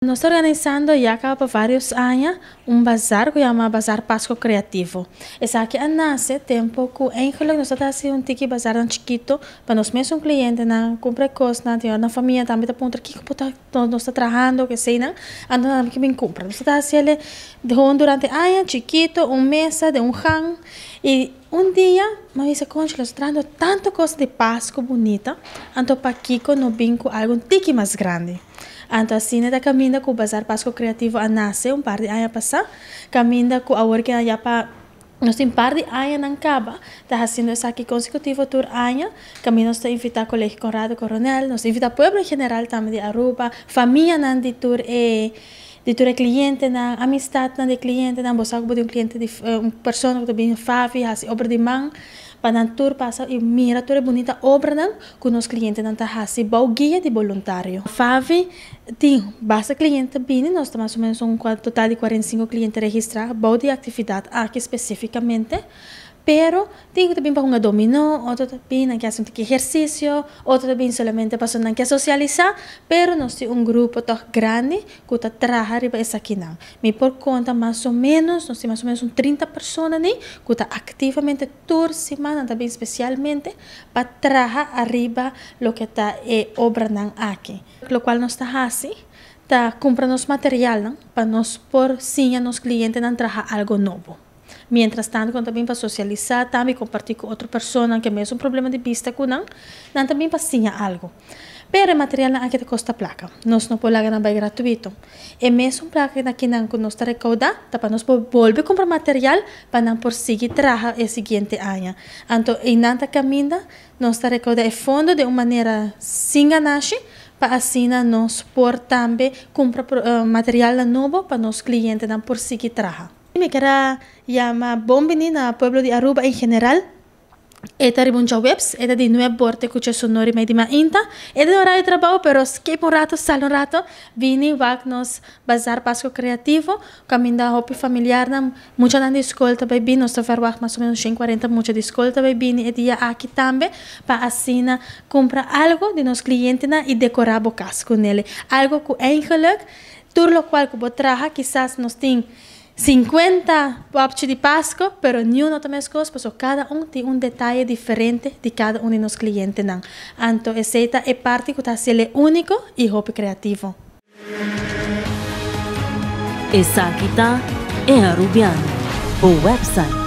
Nos ta organisando ya caba pa varios aña un bazar cu yama Bazar Pasco Creativo. Esaki a nace tempo cu eigenlijk nos ta haci un tiki bazarnan chikito pa nos mesun clientenan cumpra e cosnan, tin ora nan famia tambe ta puntra kico bo ta nos ta trahando eseynan, anto nan tambe ke bin cumpra. Nos ta haciele gewoon durante aña chikito, un mesa den un gang y un dia mi a bisa conchi nos ta trahando tanto cos di Pasco bunita anto pakico no bin cu algo un tiki mas grandi. Anto asina ta kaminda ku Bazar Pasko Kreativo a nase un par di aña pasá, kaminda ku awor ke ya pa nos tin par di añanan kaba ta hasiendo esaki konsekutivo tur aña, kaminda nos ta invitá Kolegio Conrado Coronel, nos ta invitá pueblo en general tambe di Aruba, famianan di tur e di tur e klientenan, amistatnan di e klientenan, bo sa ku bo tin un kliente di un persona ku ta bini Favi hasi obra di man, pa nan tur pasa i mira tur e bunita obranan ku nos klientenan ta hasi bou guia di boluntario. Favi tin basta kliente ta bini, nos ta mas o menos un total di 45 kliente registrá bou di e aktividat aki spesífikamente, pero tin ku ta bini pa hunga dominó, otro ta bini nan ke hasi un tiki ehersisio, otro ta bini solamente pasobra nan ke sosialisá, pero nos tin un grupo tòg grandi ku ta traha riba esakinan. Mi por konta mas o ménos, nos tin mas o ménos un 30 persona ni ku ta aktivamente tur siman nan ta bini spesialmente pa traha ariba loke ta e obranan aki. Lokual nos ta hasi ta kumpra nos materialnan pa nos por siña nos klientenan traha algo nobo. Mientras tanto ku nan ta bin pa sosialisá tambe i kompartí ku otro personanan ku e mesun problema di bista ku nan, nan ta bin pa siña algo. Pero e materialnan aki ta kosta plaka. Nos no por laga nan bai gratuito. E mesun plaka akinan ku nos ta rekoudá ta pa nos por bolbe kumpra material pa nan por sigui traha e siguiente aña. Anto einan ta kaminda nos ta rekoudá e fondo den un manera sin ganashi pa asina nos por tambe kumpra materialnan nobo pa nos klientenan por sigui traha. Mi kier a yama bon bini na pueblo di Aruba en general. E ta riba un djaweps, e ta di nueb bor te kucha su nor i mei di mainta. E ta den orario di trabou, pero skip un rato, sali un rato, bini wak nos Bazar Pasco Creativo, kaminda hopi familiarnan, muchanan di skol ta bai bini. Nos ta verwagt mas o menos 140 mucha di skol ta bai bini e dia aki tambe, pa asina kumpra algo di nos klientenan i dekorá bo kas ku nele. Algo ku eigenlijk tur lokual ku bo traha, kisas nos tin 50 popchi di Pasco, pero niun no ta meskos, pasobra kada un tin un detaye diferente di kada un di nos klientenan. Anto esei ta e parti ku ta hasiel e úniko i hopi kreativo. Esaki ta E Arubiano, bo website.